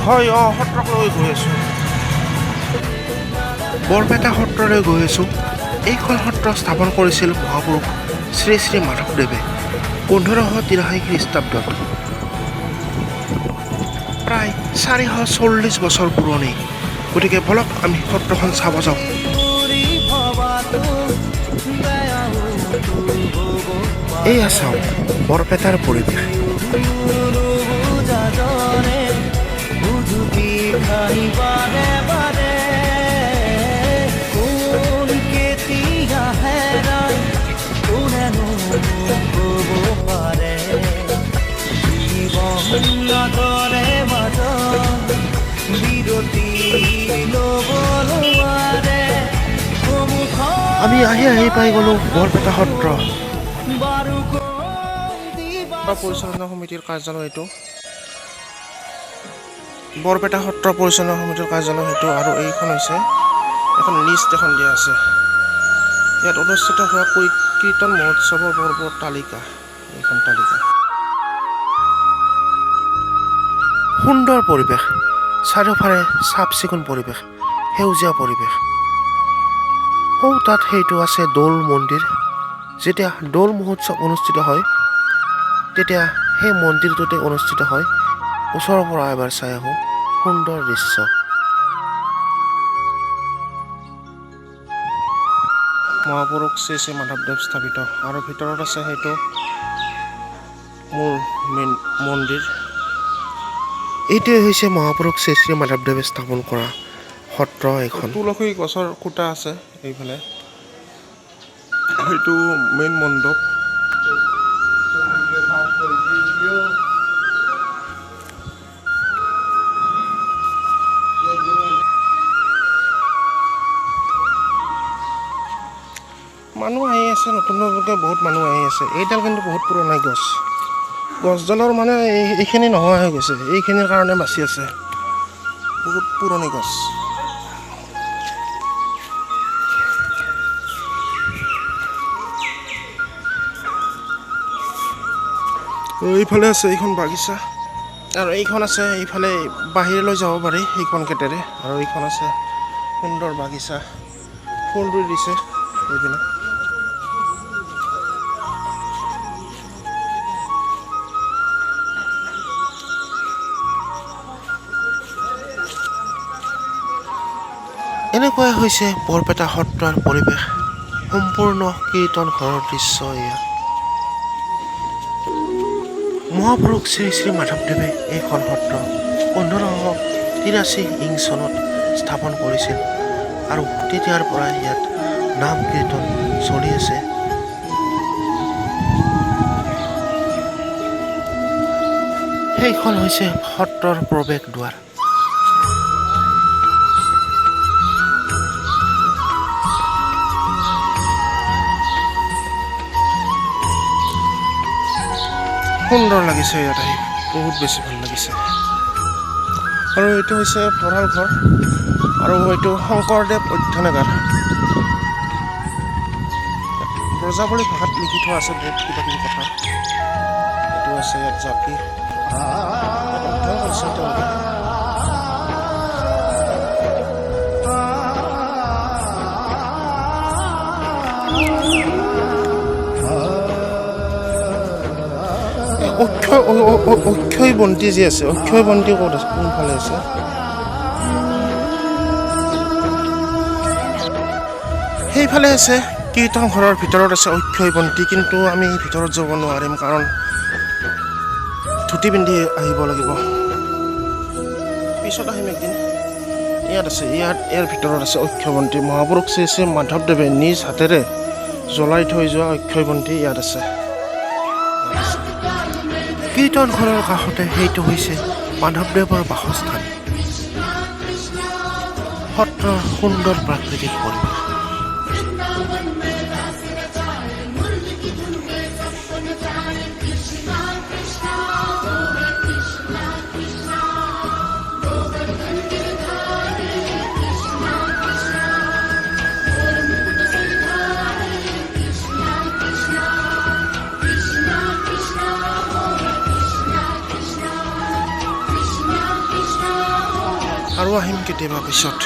হয়, অঁ, সত্ৰক লৈ গৈ আছোঁ, বৰপেটা সত্ৰলৈ গৈ আছোঁ। এইখন সত্ৰ স্থাপন কৰিছিল মহাপুৰুষ শ্ৰী শ্ৰী মাধৱদেৱে 1583 খ্ৰীষ্টাব্দত। প্ৰায় 440 বছৰ পুৰণি। গতিকে বলক, আমি সত্ৰখন চাব যাওঁ। এয়া চাওক বৰপেটাৰ পৰিৱেশ। বাৰে বাৰে কোন কেতিয়া হেৰাই কোনেনো ক'ব পাৰে? জীৱন নাটৰে মাজত বিৰতি ল'ব নোৱাৰে। আমি আহি আহি পাই গ'লোঁ বৰপেটা সত্ৰ। বাৰু দিবা। পৰিচালনা সমিতিৰ কাৰ্যালয় এইটো। বৰপেটা সত্ৰ পৰিচালনা সমিতিৰ কাৰ্যালয় সেইটো। আৰু এইখন হৈছে এখন লিষ্ট এখন দিয়া আছে। ইয়াত অনুষ্ঠিত হোৱা কীৰ্তন মহোৎসৱৰ পৰ্বৰ তালিকা, এইখন তালিকা। সুন্দৰ পৰিৱেশ, চাৰিওফালে চাফ চিকুণ পৰিৱেশ, সেউজীয়া পৰিৱেশ। সৌ তাত সেইটো আছে দৌল মন্দিৰ। যেতিয়া দৌল মহোৎসৱ অনুষ্ঠিত হয়, তেতিয়া সেই মন্দিৰটোতে অনুষ্ঠিত হয়। ওচৰৰ পৰা এবাৰ চাই আহোঁ সুন্দৰ দৃশ্য। মহাপুৰুষ শ্ৰী শ্ৰী মাধৱদেৱ স্থাপিত আৰু ভিতৰত আছে সেইটো মূল মেইন মন্দিৰ। এইটোৱে হৈছে মহাপুৰুষ শ্ৰী শ্ৰী মাধৱদেৱে স্থাপন কৰা সত্ৰ এইখন। তুলসী গছৰ খুঁটা আছে এইফালে। সেইটো মেইন মণ্ডপ। মানুহ আহি আছে, নতুন নতুনকৈ বহুত মানুহ আহি আছে। এইডাল কিন্তু বহুত পুৰণা গছ। গছডালৰ মানে এইখিনি নোহোৱা হৈ গৈছে, এইখিনিৰ কাৰণে বাচি আছে। বহুত পুৰণি গছ। এইফালে আছে এইখন বাগিচা আৰু এইখন আছে এইফালে বাহিৰলৈ যাব পাৰি সেইখন গেটেৰে। আৰু এইখন আছে সুন্দৰ বাগিচা, ফুল ৰুই দিছে এইপিনে। এনেকুৱাই হৈছে বৰপেটা সত্ৰৰ পৰিৱেশ। সম্পূৰ্ণ কীৰ্তন ঘৰৰ দৃশ্য এয়া। মহাপুৰুষ শ্ৰী শ্ৰী মাধৱদেৱে এইখন সত্ৰ 1583 ইং চনত স্থাপন কৰিছিল আৰু তেতিয়াৰ পৰাই ইয়াত নাম কীৰ্তন চলি আছে। সেইখন হৈছে সত্ৰৰ প্ৰৱেশ দ্বাৰ। সুন্দৰ লাগিছে ইয়াত আহি, বহুত বেছি ভাল লাগিছে। আৰু এইটো হৈছে ভঁৰাল ঘৰ আৰু এইটো শংকৰদেৱ অধ্যয়নাগাৰ। ব্ৰজাৱলী ভাষাত লিখি থোৱা আছে বহুত কিবা কিবি কথা। এইটো আছে ইয়াত জাপি, ইয়াত অধ্যয়ন কৰিছে তেওঁলোকে। অক্ষয় বন্তি যি আছে, অক্ষয় বন্তি ক'ত আছে, কোনফালে আছে? সেইফালে আছে। কীৰ্তন ঘৰৰ ভিতৰত আছে অক্ষয় বন্তি, কিন্তু আমি ভিতৰত যাব নোৱাৰিম, কাৰণ ধুতি পিন্ধি আহিব লাগিব। পিছত আহিম একদিন। ইয়াত আছে, ইয়াত ইয়াৰ ভিতৰত আছে অক্ষয় বন্তি। মহাপুৰুষ শ্ৰী শ্ৰী মাধৱদেৱে নিজ হাতেৰে জ্বলাই থৈ যোৱা অক্ষয় বন্তি ইয়াত আছে। কীৰ্তন ঘৰৰ কাষতে সেইটো হৈছে মাধৱদেৱৰ বাসস্থান। সত্ৰৰ সুন্দৰ প্ৰাকৃতিক পৰিৱেশ। আৰু আহিম কেতিয়াবা পিছত।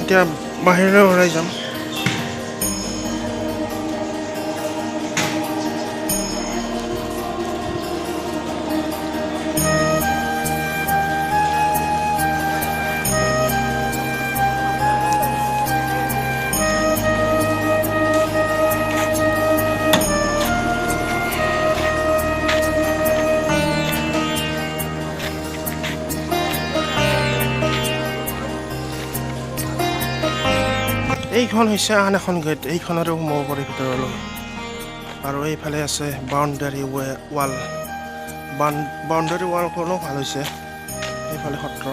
এতিয়া বাহিৰলৈ ওলাই যাম। এইখন হৈছে আন এখন গেট। এইখনতো সোমাব পাৰি ভিতৰলৈ। আৰু এইফালে আছে বাউণ্ডাৰী ৱাল। বাউণ্ডাৰী ৱালখনো ভাল হৈছে। এইফালে সত্ৰ।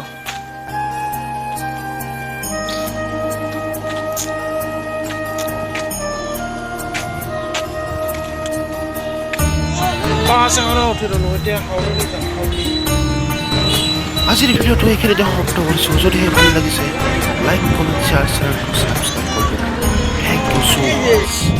বাছ এখনত উঠি ল'লোঁ। এতিয়া হাউলিলৈ যাম, হাউলি। আজিৰ ভিডিঅ'টো এইখিনিতে সমাপ্ত কৰিছোঁ। যদিহে ভাল লাগিছে, লাইক, কমেণ্ট, শ্বেয়াৰ, ছাবস্ক্ৰাইব কৰিব। Thank you so much.